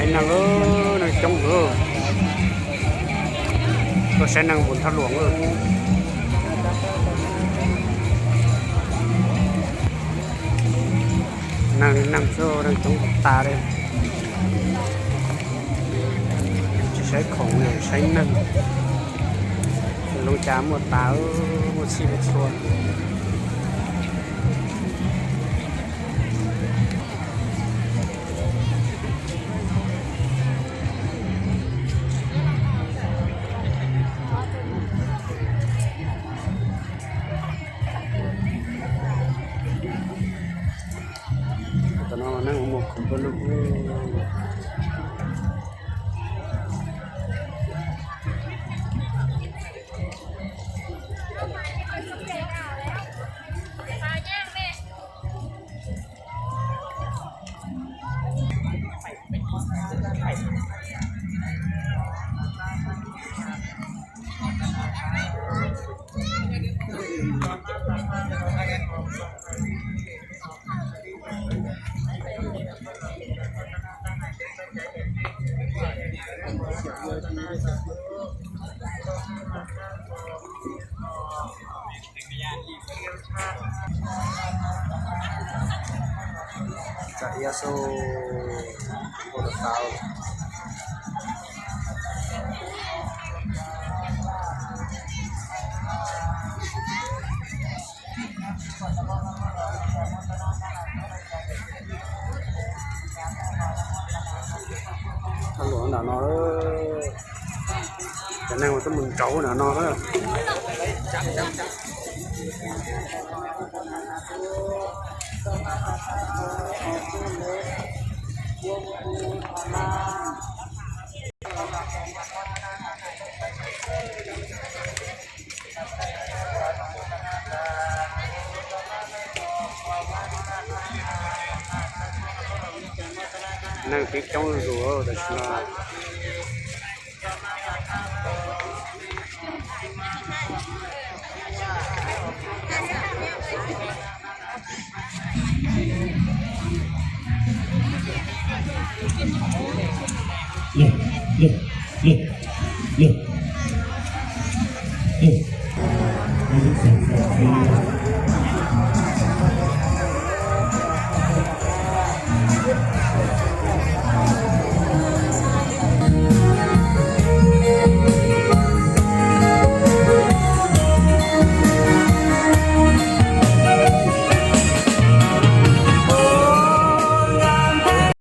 Neeg, neeg coob, tuaj saib neeg mus thab luam. Neeg, neeg coob tas li. Tsis saib khoom, saib neeg. Lub cas muaj tas, muaj txhij muaj txhua. Tam no neeg mus khoom pawg lug. Tsam Yexus ua rau tau. Thab luam nram no, cov neeg uas tuaj mus nrauv nram no na. Neeg pib coob zuj zus tam sim no.